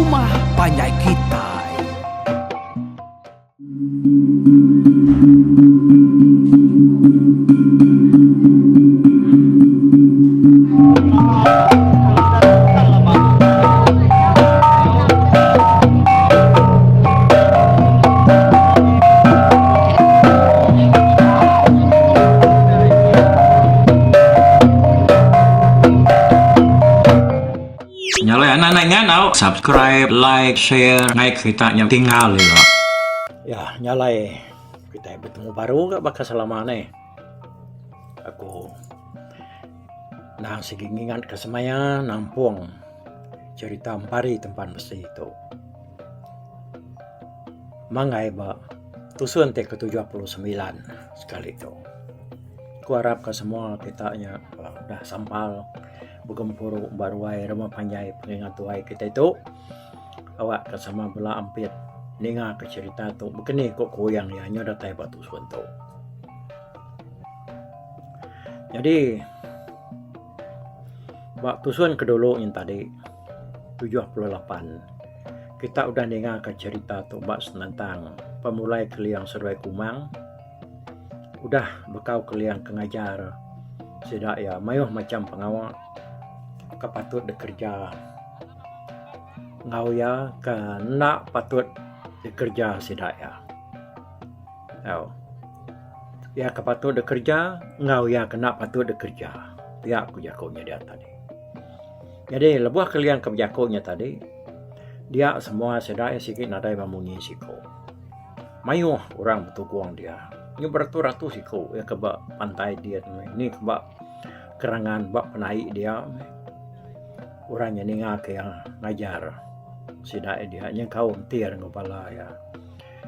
rumah panjai kitai. Nya alai anak anak ingat tau subscribe, like, share ngai kerita nya tinggal ila. Ya nya alai kitai betemu baru ga baka selama neh. Aku endang sigi ngingat ka semaya nampung cherita empari tempan besi tu. Manggai ba tusun ti ke 79 sekali tu. Ku arap ka semua kita nya udah sampal begempuru ba ruai rumah panjai pengingat tuai kitai tu awak ka sama bela ampit ninga ka cherita tu bekeni ku kuyang iya nyau datai ba tusun tu. Nyadi ba tusun ke dulu nyin tadi 78 kita udah ninga ka cherita tu ba senentang pemulai Keling seduai Kumang udah bekau Keling ke ngajar sida iya mayuh macam pengawa ke patut dikereja enggau iya ke enda patut dikereja sida iya. Tau. Iya ke patut dikereja enggau iya ke enda patut dikereja. Pia ku jaku nya dia tadi. Nyadi lebuh Keling ke bejaku nya tadi dia semua sida iya sigi nadai memunyi siku. Mayuh orang betugung dia. Nyu beratus-ratus iku iya ke ba pantai din meh ni ke ba kerangan ba penai dia meh. Orang nya ninga ke iya ngajar sida iya dia nyengkaum tir enggau bala iya.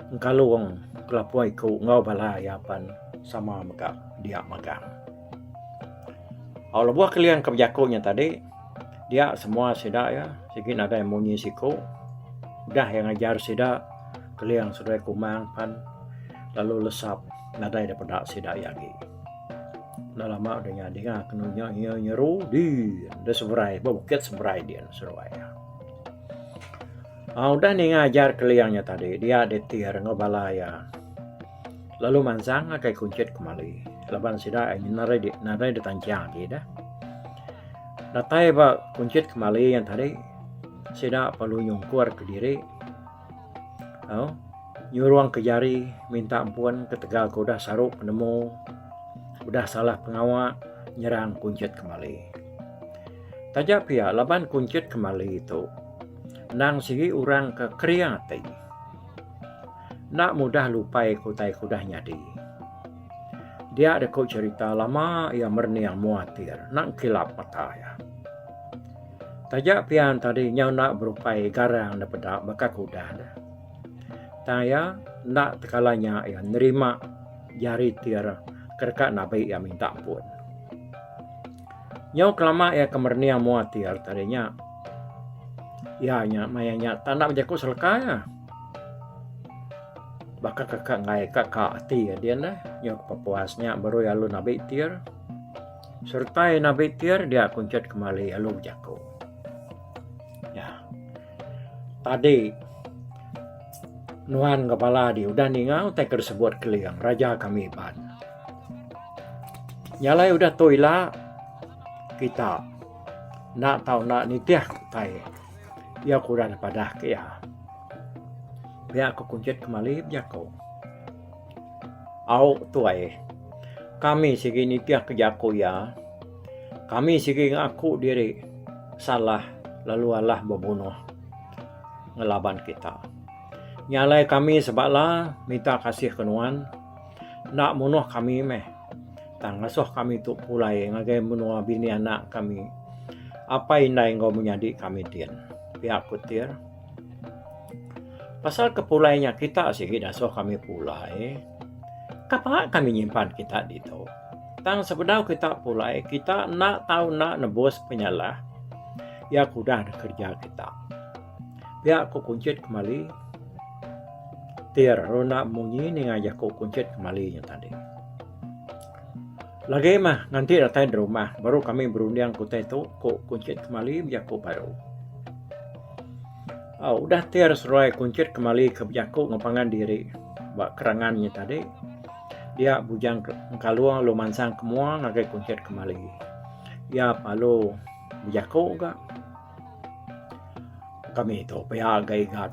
Engkalung kelapung iku enggau bala iya pan sama mega dia magang. Au lebuh Keling ke bejaku nya tadi dia semua sida iya sigi nadai munyi siku udah iya ngajar sida Keling seduai Kumang pan lalu lesap nadai da peda sida iya agi. Enda lama udah nya dinga kenu nya iya nyeru din da seberai ba bukit seberai din seduai iya. Udah ninga ajar Keling nya tadi dia ditir enggau bala iya lalu mansang ngagai Kunchit Kemali laban sida nadai nadai ditanchang agi deh. Datai ba Kunchit Kemali nya tadi sida perlu nyungkur kediri au nyurung ke jari minta ampun ketegal ke udah saru penemu udah salah pengawa nyerang Kunchit Kemali. Taja pia laban Kunchit Kemali tu Endang sigi orang ke kering ati. Enda mudah lupai ke utai ke udah nyadi. Dia deka cherita lama iya merening mua tir enda ngkilap mata iya. Taja pia tadi nyau enda berupai garang da peda baka ke udah deh. Tang iya enda tekala nya iya nerima jari tir ke deka nabi iya minta ampun. Nyau kelama iya ke merening mua tir tadi nya. Iya nya maya nya tak enda bejaku seleka iya. Baka ke ka enggai ka ka ati iya din deh. Nyau ke pepuas nya baru iya lalu nabi tir. Sereta iya nabi tir dia Kunchit kemali lalu bejaku. Iya. Tadi nuan enggau bala di udah ninga utai ke disebut Keling raja kami Iban. Nya alai udah tu ila kita enda tau enda nitih utai iya ke udah dipadah ke iya. Pia ku Kunchit kemali bejaku. Au tuai kami sigi nitih ke jaku iya. Kami sigi ngaku diri salah lalu alah bebunuh ngelaban kita. Nya alai kami sebala minta kasih ke nuan. Enda munuh kami meh. Tang ngasuh kami tu pulai ngagai menua bini anak kami, apai indai enggau menyadi kami din, pia ku Tir. Pasal ke pulai nya kita sigi dasuh kami pulai. Kapa kami nyimpan kita ditu. Tang sebedau kita pulai, kita enda tau enda nebus penyalah iya ke udah dikereja kita. Pia ku Kunchit Kemali. Tir runda munyi ninga jaku Kunchit Kemali nya tadi. Lagi mah nganti datai derumah baru kami berunding ke utai tu, ku Kunchit Kemali bejaku baru. Au udah tir seruai kunchit kemali ke bejaku enggau pangan diri ba kerangan nya tadi dia Bujang Engkalung lalu mansang ke mua ngagai kunchit kemali. Iya lalu bejaku ga kami tu pia ga igat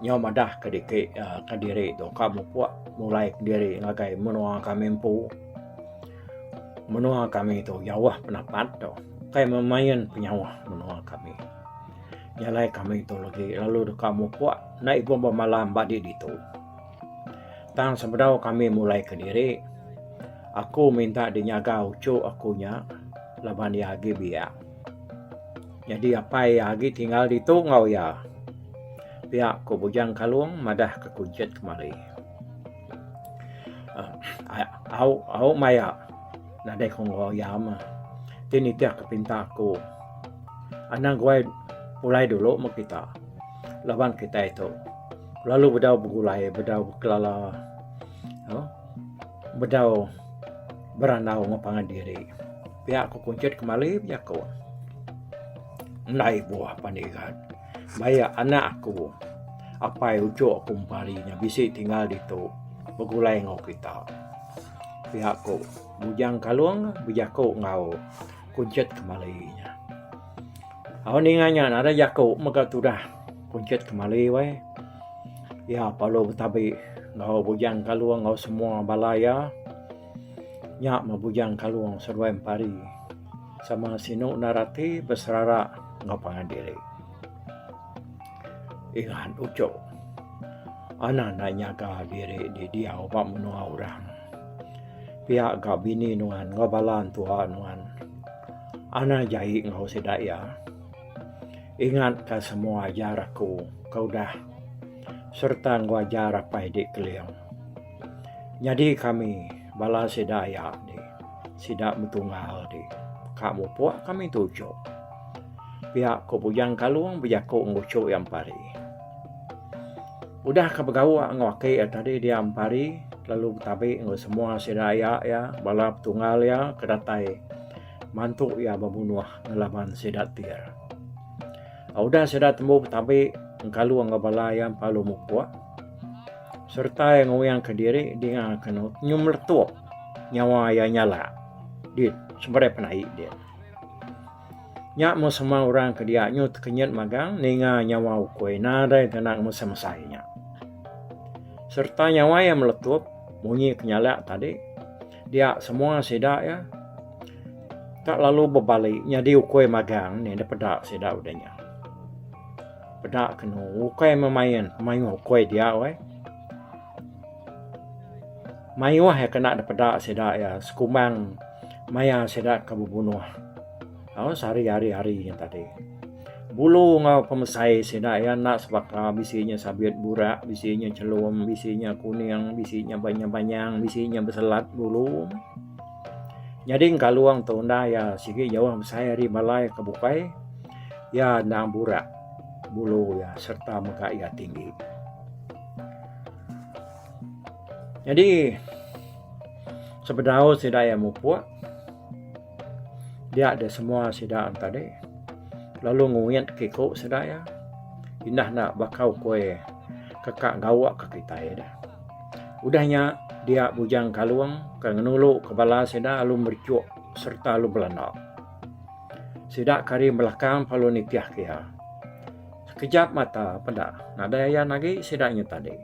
nyau madah ke diki ke diri tu ka mupuk mulai kediri ngagai menua kami empu. Menua kami tu jauh penapat tu kai memain penyauh menua kami. Nya alai kami tu legi lalu deka mupuk enda ibuh bemalam ba di ditu. Tang sebedau kami mulai kediri aku minta dinyaga uchu aku nya laban iya agi biak. Nyadi apai iya agi tinggal ditu enggau iya. Pia ku Bujang Kalong madah ke Kunchit kemari. Au au maya nadai ku enggau iya mah ti nitih ke pinta aku. Anang guai pulai dulu meh kita laban kitai tu lalu bedau begulai bedau bekelala uhh bedau berandau enggau pangan diri. Pia ku Kunchit kemali bejaku enda ibuh pan igat baya anak aku apai uchu aku empari nya bisi tinggal ditu begulai enggau kita. Pia ku Bujang Kalong bejaku enggau Kunchit Kemali nya. Au ninga nya nadai jaku mega tudah Kunchit Kemali weh. Iya perlu betabi enggau Bujang Kalong enggau semua bala iya. Nya meh Bujang Kalong seduai Empari sama sinu endar ati beserara enggau pangan diri. Ingat uchu anak enda nyaga diri di diau ba menua orang. Pia ga bini nuan enggau bala entua nuan. Anang jai enggau sida iya. Ingat ka semua ajar aku ke udah sereta enggau ajar apai di Keling. Nyadi kami bala sida iya ti sida betunggal ti ka mupuk kami tu uchu. Pia ku Bujang Kalung bejaku enggau uchu iya Empari. Udah ka begawa enggau aki iya tadi dia Empari lalu betabi enggau semua sida aya iya bala petunggal iya ke datai mantu iya bebunuh ngelaban sida tir. Udah sida tembu betabi Engkalung enggau bala iya lalu mupuk sereta iya nguyang kediri dinga kenu nyu meletup nyawa iya nyalak dit seberai penaik dit. Nya meh semua orang ke dia nyu tekenyit magang ninga nyawa ukui nadai kena ngemesai-mesai nya. Sereta nyawa iya meletup munyi ke nyalak tadi dia semua sida iya tak lalu bebali nyadi ukui magang nih dep peda sida udah nya. Peda kenu ukai memain mayuh ukui dia weh. Mayuh iya kena dep peda sida iya sekumbang maya sida ke bebunuh. Au sehari hari hari nya tadi. Bulu enggau pemesai sida iya enda sebaka bisi nya sabit burak, bisi nya chelum, bisi nya kuning, bisi nya banyang-banyang, bisi nya beselat bulu. Nyadi engkalung tu enda iya sigi jauh besai ari bala iya ke bukai. Iya endang burak bulu iya sereta mega iya tinggi. Nyadi sebedau sida iya mupuk dia deh semua sida tadi lalu nguit ke iku sida iya indah enda baka ukui ke ka gawa ke kitai deh. Udah nya dia Bujang Kalong ke ngenulu ke bala sida lalu merechuk sereta lalu belanda. Sida ke ari belakang perlu nitih ke iya. Sekejap mata peda nadai ayan agi sida nya tadi.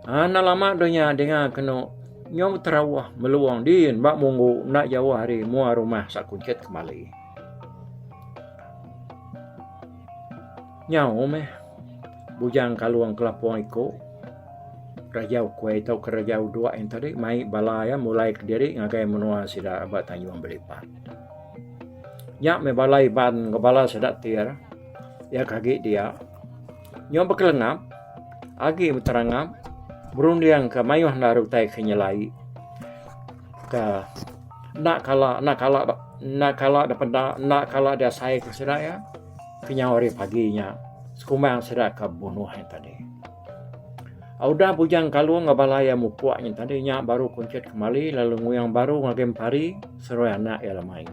Enda lama dunya dinga kenu nyau beterauh meluang din ba munggu enda jauh ari mua rumah Sakunchit kemali. Nyau meh Bujang Kalong Kelapong iku Raja Ukui tauka Raja Udok yen tadi mai bala iya mulai kediri ngagai menua sida ba Tanjung Belipat. Nya meh bala Iban enggau bala sida tir iya ke agi dia. Nyau bekelengap agi beterangap berunding ke mayuh enda utai ke nyelai ke enda kala enda kala enda kala da peda enda kala diasai ke sida iya kenyau ari pagi nya sekumbang sida ke bebunuh nya tadi. Udah Bujang Kalung enggau bala iya mupuk nya tadi nya baru Kunchit kemali lalu nguyang baru ngagai Empari seruai anak iya lemai.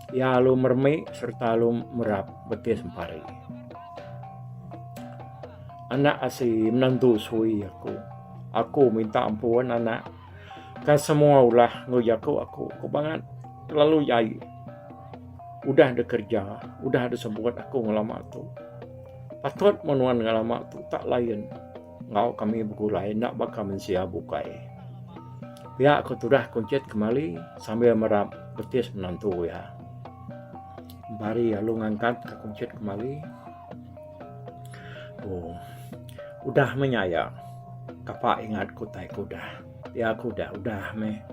Iya lalu meremi sereta lalu merap betis Empari. Anak asi menantu sui aku. Aku minta ampun anak ka semua ulah enggau jaku aku ke bangat kelalu jai. Udah dikereja, udah disebut aku ngelama tu. Patut meh nuan ngelama tu tak lain enggau kami begulai enda baka mensia bukai. Pia ku tudah Kunchit kemali sambil merap betis menantu iya. Bari lalu ngangkat ka Kunchit kemali. Oh. Udah meh nya iya. Kapa ingat ku utai ke udah. Pia ku udah udah meh.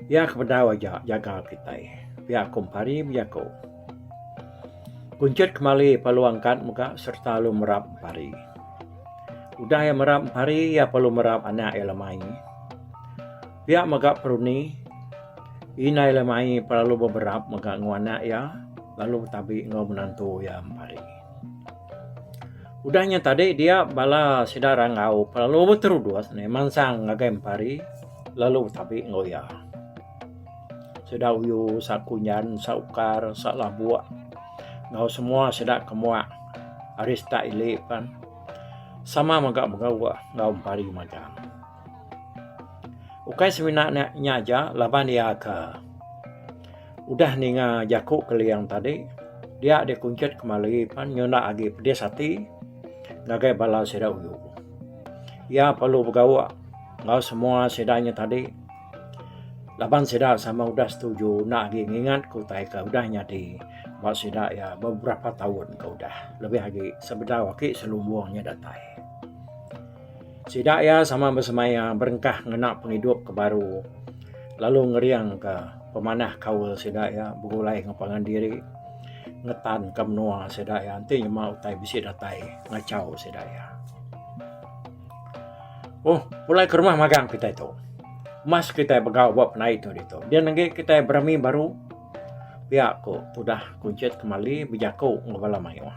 Iya ke bedau aja jaga kitai. Pia ku Empari bejaku. Kunchit kemali perlu angkat mega sereta lalu merap Empari. Udah iya merap Empari iya perlu merap anak iya lemai. Pia mega Peruni indai lemai perlu beberap mega enggau anak iya lalu betabi enggau menantu iya Empari. Udah nya tadi dia bala sida Ranggau lalu beterudus ne mansang ngagai Empari lalu betabi enggau iya. Sida Uyu, Sa Kunyan, Sa Ukar, Sa Labuk enggau semua sida ke muak ari sitak ili pan sama mega begau enggau Empari magang. Ukai semina ne nya aja laban iya ke udah ninga jaku Keling tadi dia dikunchit kemali pan nyunda agi pedis ati ngagai bala sida uyu. Iya perlu begauk enggau semua sida nya tadi laban sida sama udah setuju enda agi ngingat ke utai ke udah nyadi ba sida iya beberapa taun ke udah lebih agi sebedau aki selumbung nya datai. Sida iya sama besemaya berengkah ngena pengidup ke baru lalu ngeringka pemanah kaul sida iya begulai enggau pangan diri ngetanka menua sida iya enti nyema utai bisi datai ngachau sida iya. Oh pulai ke rumah magang kitai tu. Mas kitai begau ba penai tu ditu. Din agi kitai berami baru pia ku tudah Kunchit Kemali bejaku enggau bala mayuh.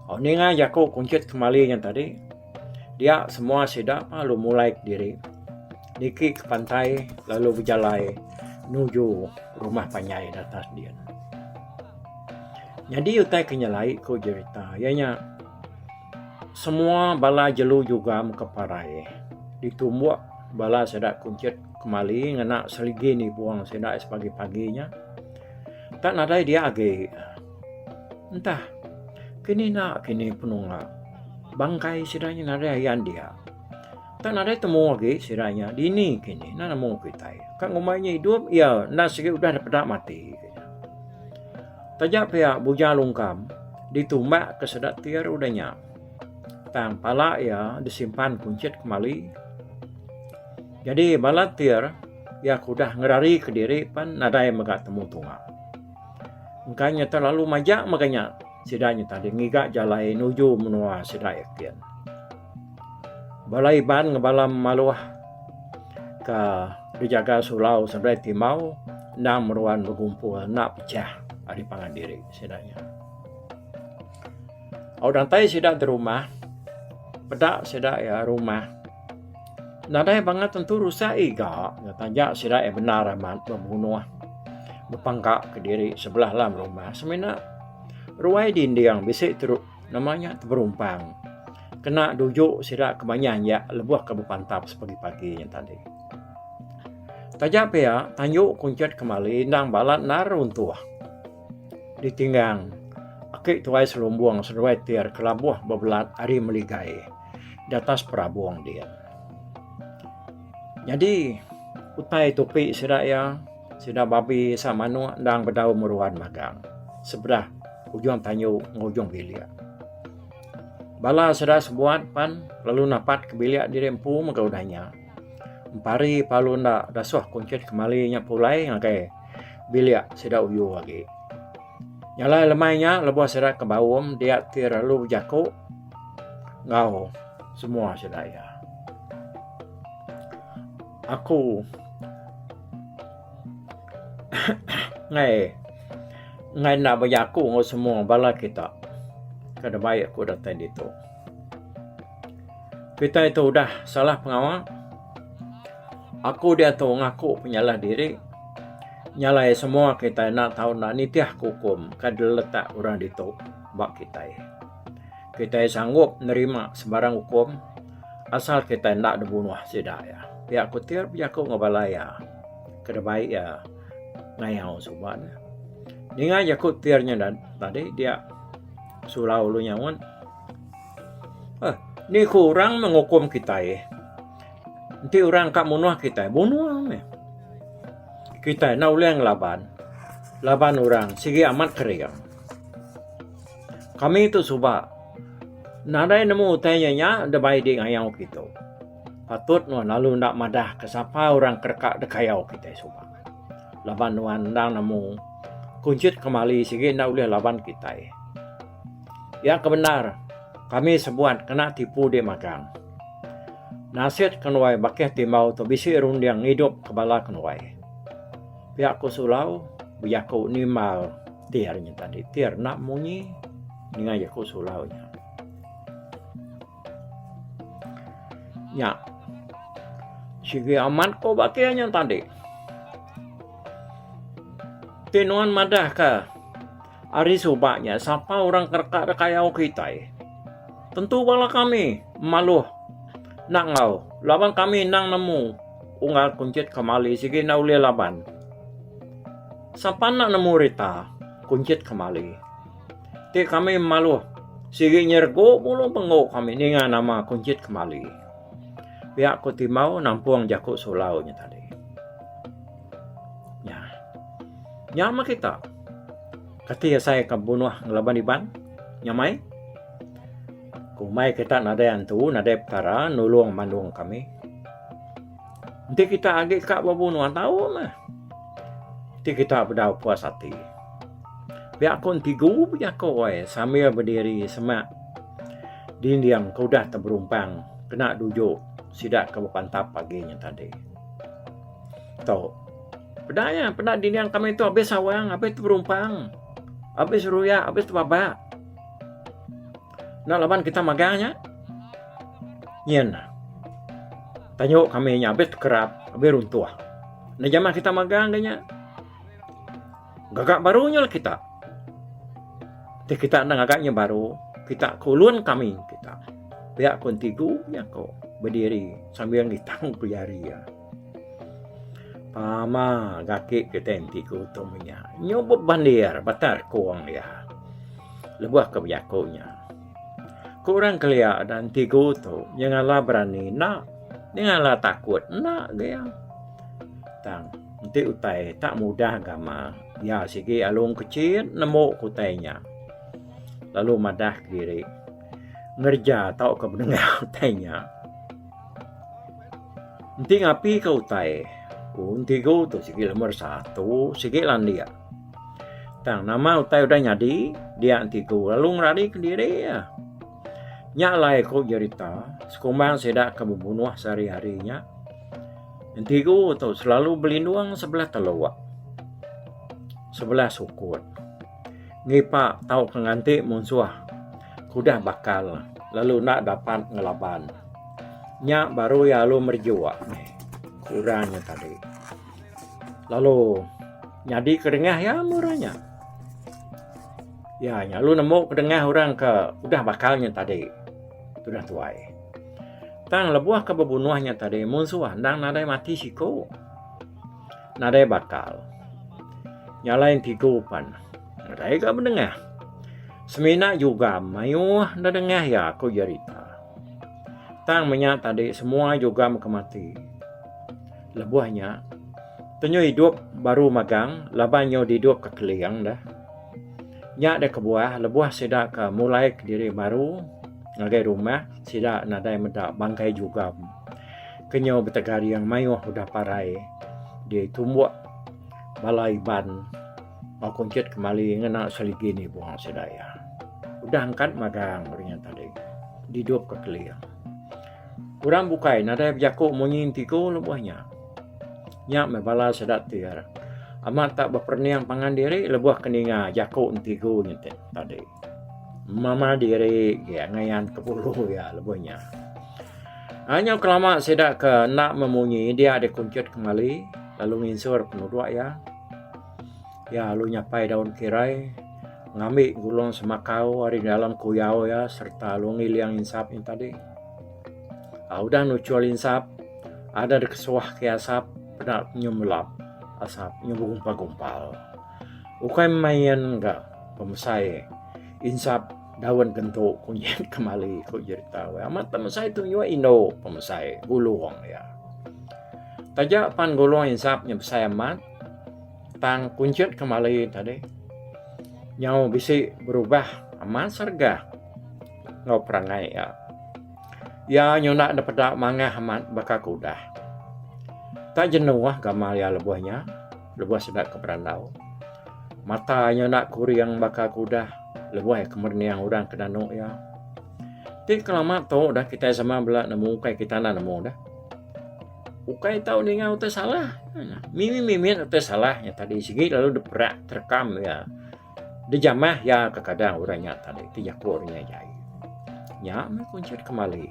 Au ninga jaku Kunchit Kemali nya tadi dia semua sida lalu mulai kediri niki ke pantai lalu bejalai nuju rumah panjai da atas din. Nyadi utai ke nyelai ku jerita iya nya semua bala jelu jugam ke parai ditumbuk bala sida Kunchit Kemali ngena seligi nibung sida sepagi-pagi nya tak nadai dia agi. Entah, kini enda kini penunga. Bangkai sida nya nadai ayan dia. Tang nadai temu agi sida nya dini kini enda nemu kitai. Ka ngumbai nya idup iya enda sigi udah dipeda mati. Taja pia Bujang Lungkam ditumbak ke sida tir udah nya. Tang pala iya disimpan Kunchit Kemali. Nyadi bala tir iya ke udah ngerari kediri pan nadai mega temu tunga. Engka nya terlalu majak mega nya sida nya tadi ngiga jalai nuju menua sida yakin. Bala Iban enggau bala Maluh ke dijaga Sulau seberai Timau endang meruan begumpul enda pecah ari pangan diri sida nya. Au datai sida di rumah peda sida iya rumah Nadai bangat tentu rusak iga taja sida iya bendar amat bebunuh bepangka kediri sebelah dalam rumah semina ruai dinding bisi teru nama nya teberumpang kena duju sida ke manyah nya lebuh ke bepantap sepagi-pagi nya tadi. Taja pia tanju Kunchit kemali endang balat endar runtuh ditinggang aki tuai selumbung seduai tir kelabuh bebelat ari meligai. Di atas perabung din. Nyadi utai tupi sida iya, sida babi sa manuk endang bedau meruan magang sebedah ujung tanju enggau ujung bilik. Bala sida sebuat pan lalu napat ke bilik diri empu mega udah nya. Empari lalu enda dasuh kunchit kemali nya pulai ngagai bilik sida uyu agi. Nya alai lemai nya lebuh sida ke baum dia ti lalu bejaku enggau semua sida iya. Aku enggai enggai enda bejaku enggau semua bala kita ke dibai aku datai ditu. Kitai tu udah salah pengawa. Aku diatu ngaku penyalah diri. Nya alai semua kitai enda tau enda nitihka ukum ke diletak orang ditu ba kitai. Kitai sanggup nerima sebarang ukum asal kitai enda dibunuh sida iya. Pia ku Tir bejaku enggau bala iya ke dibai iya ngayau suba ne. Ninga jaku Tir nya tadi dia Sulau lalu nyaut, Eh, ni ku orang meh ngukum kitai. Enti orang ka munuh kitai, bunuh meh. Kitai enda ulih ngelaban. Laban orang sigi amat kering. Kami tu suba nadai nemu utai nya nya dibai di ngayau kitu. Patut nuan lalu enda madah ke sapa orang ke deka dikayau kitai suba. Laban nuan endang nemu kunchit kemali sigi enda ulih laban kitai. Iya ke bendar kami sebuat kena tipu di magang. Nasit kenuai bakih timbau tu bisi runding ngidup ke bala kenuai. Pia ku Sulau bejaku nimbal Tir nya tadi. Tir enda munyi ninga jaku Sulau nya. Nya sigi amat ko bakih nya tadi. Ti nuan madah ka Ari suba nya sapa orang ke deka dikayau kitai. Tentu bala kami maluh enda enggau laban kami endang nemu unggal kunchit kemali sigi enda ulih laban. Sapa enda nemu rita kunchit kemali. Ti kami maluh sigi nyeregu bulu benggu kami ninga nama kunchit kemali. Pia ku Timbau nampung jaku Sulau nya tadi. Nya. Nya meh kita. Kati asai ka bunuh ngelaban Iban? Nya mai. Kumbai kita nadai antu, nadai petara nulung mandung kami. Enti kita agi ka bebunuh tau meh. Enti kita bedau puas ati. Pia ku Entigu bejaku ai sambil bediri semak dinding ke udah teberumpang kena duju sida ke bepantap pagi nya tadi. Tu. Peda iya, peda dinding kami tu abis awang, abis teberumpang, abis ruyak, abis tebabak. Enda laban kita magang nya. Nyin. Tanyu kami nya abis tekerap, abis runtuh. Enda jamah kita magang ga nya. Gaga baru nya lah kita. Ti kita enda ngaga nya baru, kita ke ulun kami kita. Pia ku Entigu nya ko bediri sambil ngitang ku jari iya. Pama gaki kitai enti ku tu menya. Nyu bebandir batar kong iya. Lebuh ke bejaku nya. Ku orang kelia da entigu tu nyengala berani enda, nyengala takut enda ga iya. Tang enti utai tak mudah gama iya sigi alung kecit nemu ku utai nya. Lalu madah kediri ngereja tauka bedengah utai nya. Enti ngapi ka utai, ku entigu tu sigi lumur satu sigi landik. Tang nama utai udah nyadi dia entigu lalu ngerari kediri iya. Nya alai ku jerita sekumbang sida ke bebunuh sehari-hari nya entigu tu selalu belindung sebelah teluk, sebelah sukut. Ngipa tauka nganti munsuh ke udah bakal lalu enda dapat ngelaban. Nya baru iya lalu merejuk meh orang nya tadi. Lalu nyadi ke dengah iya meh orang nya. Iya nya lalu nemu ke dengah orang ke udah bakal nya tadi tudah tuai. Tang lebuh ke bebunuh nya tadi munsuh endang nadai mati siku. Nadai bakal. Nya alai entigu pan nadai ga bedengah. Semina jugam mayuh enda dengah iya ku jerita. Tang menya tadi semua jugam ke mati. Lebuh nya, tenyu idup baru magang laban nyu didup ke keling deh. Nya deh kebuah lebuh sida ke mulai kediri baru ngagai rumah sida nadai meda bangkai jugam ke nyu betegaring mayuh udah parai ditumbuk bala Iban enggau kunchit kemali ngena seligi nibung sida iya. Udah angkat magang orang nya tadi didup ke keling. Orang bukai nadai bejaku munyi entiku lebuh nya. Nya meh bala sida tir. Amat tak beperening pangan diri lebuh ke ninga jaku entiku nya tadi. Mama diri ge ngayan ke bulu iya lebuh nya. Nyau kelama sida ke enda memunyi dia dikunchit kemali lalu nginsur penuduk iya. Iya lalu nyapai daun kirai. Ngambi gulung semakau ari dalam kuyau iya sereta lalu ngiling insap nya tadi. Udah nuchul insap ada dikesuh ke asap peda nyu melap asap nyu begumpal-gumpal. Ukai main ga pemesai insap daun gentu kunyit kemali ku jerita. Amat pemesai tu nyua indu pemesai gulung iya. Taja pan gulung insap nya besai amat tang kunchit kemali tadi nyau bisi berubah amat serega enggau perangai iya. Iya nyunda ne peda mangah amat baka ke udah. Tak jenuh gamal iya lebuh nya lebuh sida ke berandau. Mata iya nyunda kuring baka ke udah lebuh iya ke merening orang ke danu iya. Ti kelama tu dah kitai sama bela nemu ukai kita enda nemu dah. Ukai tau ninga utai salah. Mimit mimit utai salah nya tadi sigi lalu diperak terekam iya. Dijamah iya kekadang orang nya tadi ti jaku orang nya jai. Nya meh kunchit kemali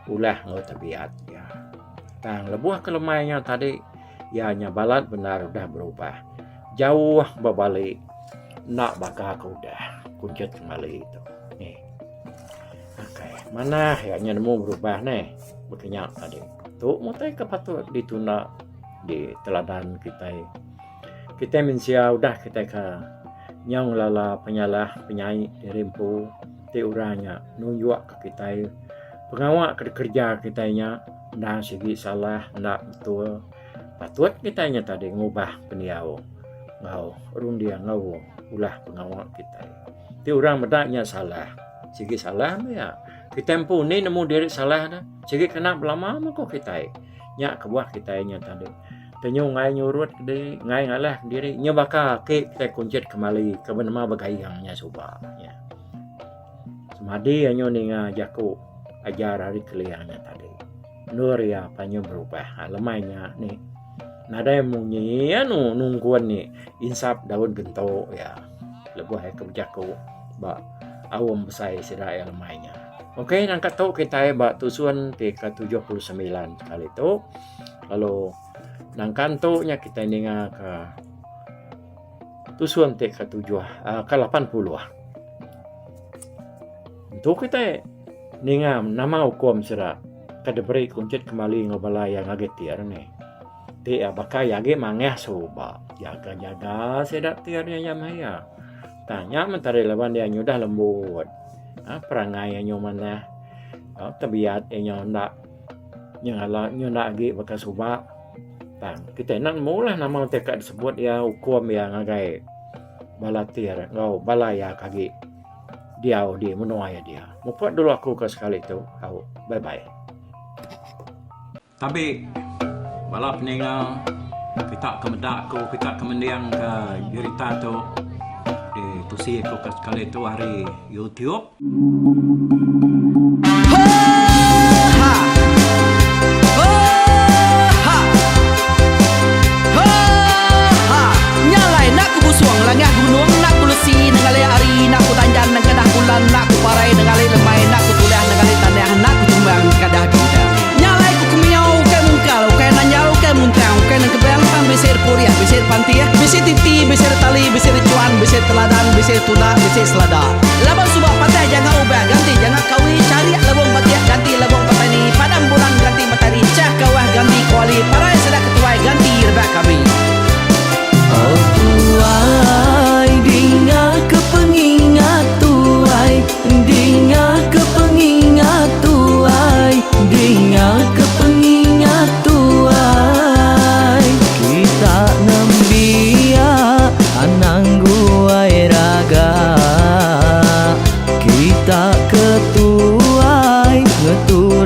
ulah enggau tabiat iya. Tang lebuh ke lemai nya tadi iya nya balat bendar udah berubah jauh bebali enda baka ke udah kunchit kemali tu. Nih. Akai manah iya nya nemu berubah neh baka nya tadi. Tu meh utai ke patut ditunda diteladan kitai. Kitai mensia udah kitai ke nyau ngelala penyalah penyai diri empu ti orang nya nunjuk ke kitai pengawa ke dikereja kitai nya endang sigi salah enda betul patut kitai nya tadi ngubah pendiau enggau runding enggau ulah pengawa kitai. Ti orang meda nya salah sigi salah meh iya. Kitai empu indi nemu diri salah ne sigi kena belama meh ku kitai. Nya kebuah kitai nya tadi. Tenyu enggai nyurut kediri, enggai ngalah kediri. Nya baka ake kitai kunchit kemali ke benema begayang nya suba. Nya. Semadi anyu ninga jaku ajar ari keling nya tadi. Endur iya panyu berubah. Ha, lemai nya ni. Nadai munyi anu nungkun ni insap daun gentuk iya. Lebuh iya ke bejaku ba aum besai sida iya lemai nya. Okey nangka tu kitai ba tusun ti ke 79 sekali tu. Lalu nangkan tu nya kitai ninga ka tusun ti ke tujuh uhh ke 80. Entu kitai ninga nama ukum sida ke diberi kunchit kemali enggau bala iya ngagai tir nih. Ti iya baka iya agi mangah suba jaga jaga sida tir nya iya meh iya. Tang nya meh tadi laban iya nyudah lembut uhh perangai iya nyau manah uhh tebiat iya nyau enda. Nya ngala nya enda agi baka suba tang kitai enda nemu lah nama ti ka disebut iya ukum iya ngagai bala tir enggau bala iya ke agi diau di menua iya dia. Mupuk dulu aku ke sekali tu au bye bye. Tabi bala peninga kita ke meda aku kita ke mending ke jerita tu ditusi aku ke sekali tu ari YouTube. Laban suba patah janga ubah ganti janga kawi charik lebong batik ganti lebong petani padam bulan ganti matari chah kawah ganti kuali parai sida ketuai ganti rebak kami. Oh tuai dinga ke pengingat tuai dinga ke pengingat tuai dinga ke pengingat tuai kita nembiak anang guai raga. Kita ke tuai ngetu.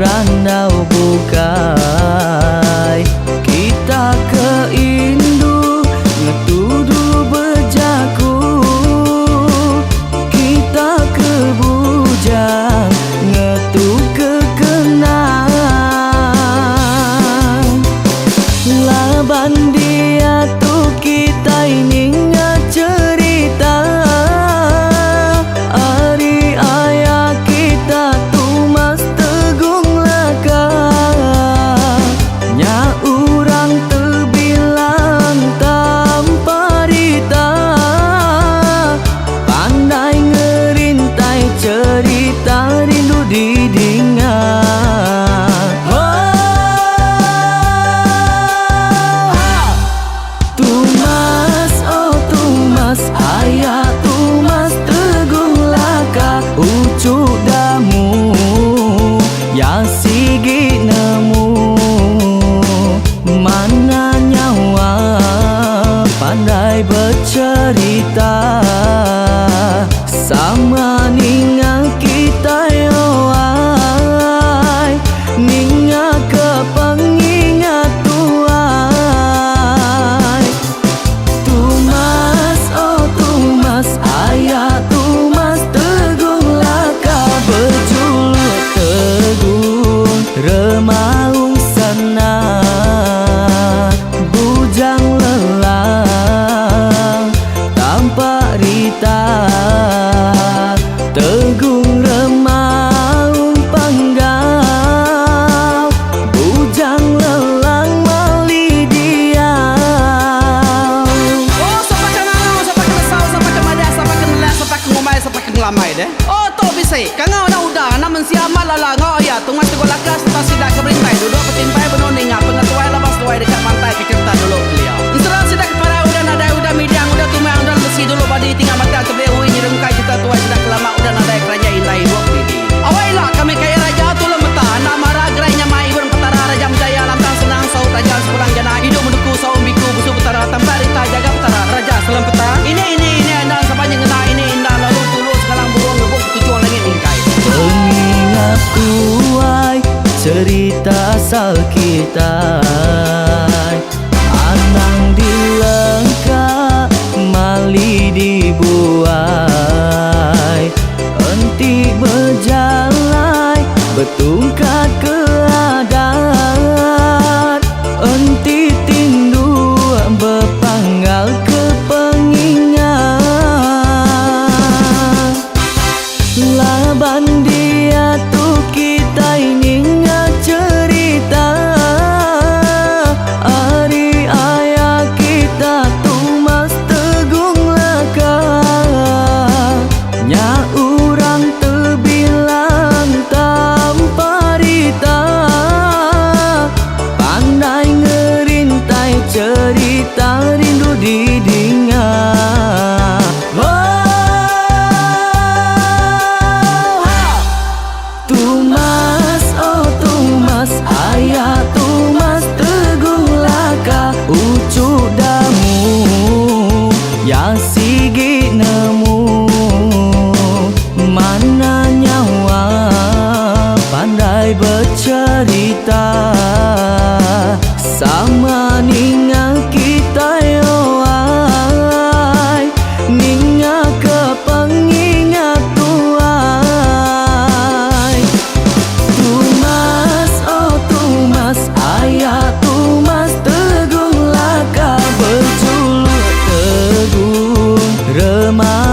ngelambai deh. Oh tu bisi. Kangau enda udah anak mensia amat lala enggau aya Tumas Teguh Lakas sereta sida ke berintai duduk betimpai benung ninga pengetuai laban seduai deka mantai ke cherita dulu kelia. Ensera sida ke parai udah nadai udah midang udah tumang udah lesi dulu badi tinggal batang tebeli ui nyerungkai cherita tuai sida ke lama udah nadai keranjai indai ibuk didi. Awai ila kami kaya raja tulung meta enda mara gerai nyamai ibun petara raja menjaya lantang senang saut raja sepulang jana idup menuku saum biku busu petara tampak rita jaga petara raja selem peta ini ini ini enda saban nyengena ini inda lalu tulu sengalang burung ngebuk ketuchung langit mingkai. Pengingat tuai cerita asal kitai Anang dilengka mali dibuai Enti bejalai betungkat ke adat Enti tinduk bepanggal ke pengingat Laban diatu kitai ninga cherita Ari aya kita Tumas Tegung Laka Nya urang tebilang tanpa rita Pandai ngerintai cherita rindu didinga Oh ha! Tumas oh Tumas aya Tumas Teguh Laka uchu damu ya sigi nemu Mana nyawa pandai becerita Sama ninga kitai owai Ninga ke pengingat tuai Tumas oh Tumas aya Tumas Teguh Laka bejuluk Teguh Remang.